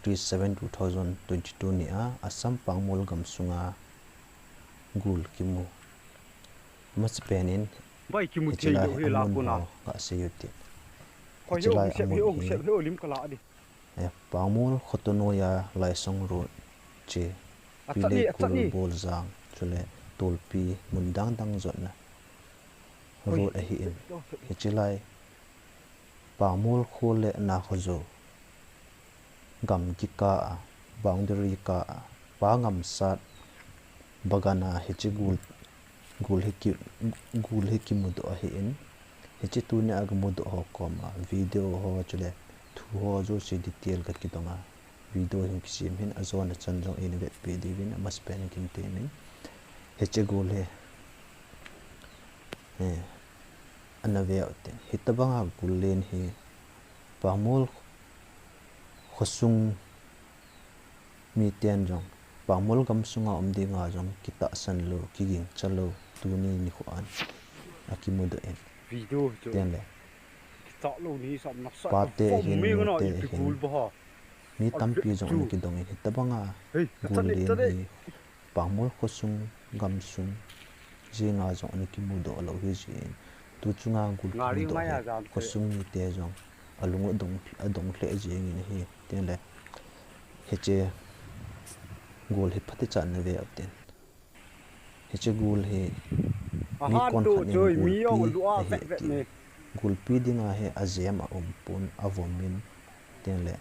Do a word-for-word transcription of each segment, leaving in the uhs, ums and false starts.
Three seven two thousand twenty-two ni a Assam Pangmol gamsunga gul kimu. Amasapen in Bai kimu hiche thei lai deuh hi la amun kona. Ho gasei u tin. Hoi hiche hi lai amun hi, hi, hi lim kala di. Eh, Pangmol khoto noiya Laisong Road che. Achat ni, Pilei achat Kul ni. Boljang chule Tolpi mun dang dang jotna. Hoi. Road ahin. Hiche lai Pangmol kho le Nakhojo gam kikah a, boundary kah a, Pa Ngamsat bagan a hiche gul, gul hi ki, gul hi kimudoh ahin. Hiche tunia gamudoh ho koma video ho chule thu ho jouse detail kakidong a. Video hin kisem hin ajona chan jong eina vetpeh diuvin amasapen in kin temin. Hiche gul hi, eh, ana ve u tin. Hitobanga gul len hi Pangmol khosung miten jong, Pangmol gamsunga um dinga jong kitahsan lou, kigingcha lou, tuni nikho an akimudoh in. Video chu. Tenle. Kichah lou ni sa nasa. Pate ahin, nute ahin. Mi tampi jong ana kidong in hitobanga gul len hi Pangmol khosung gamsung jenga jong ana kimudoh lou hi jin. Tu chunga gul kimudoh hi khosung mite jong alung adong, adong lheh jengin ahi. Tenle hiche gul hi phatecha ana ve u tin. Hiche gul hi mi konkhat in gulpi ahi ati. Gulpi dinga hi ajem aumpon, avomin, tenle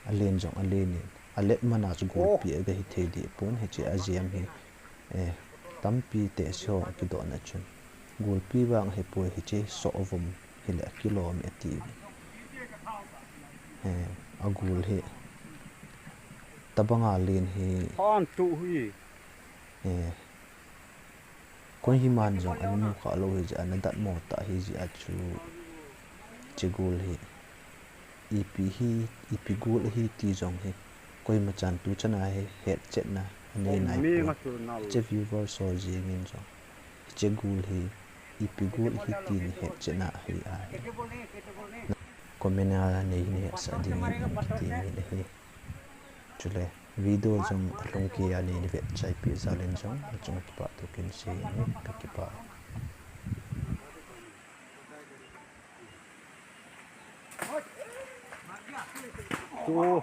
alen jong alenin, alet mana chu gulpi agahithei dehpon, hiche ajem hi, eh, tampi tehse ho akidohna chun gulpi vang ahipoi, hiche soh avom hile akilom e ati. Eh, agul hi tobanga len hi, eh, Koiman jong ana mukhah lou hijeh a, ana datmo tah hijeh a chu, hiche gul hi ipi hi, ipi gul ahi ti jong hi koimachan tuchana hi hetchetna anei naipon. Hiche viewers ho jengin jong hiche gul hi ipi gul ahi ti nahetchetna ahi a, comment a nei hin hetsah dingin kiti min ahi. Chule video jong alhungkeiya neina vetchaipi jal in jong nachung kipah thu kin sei in kakipah. Tu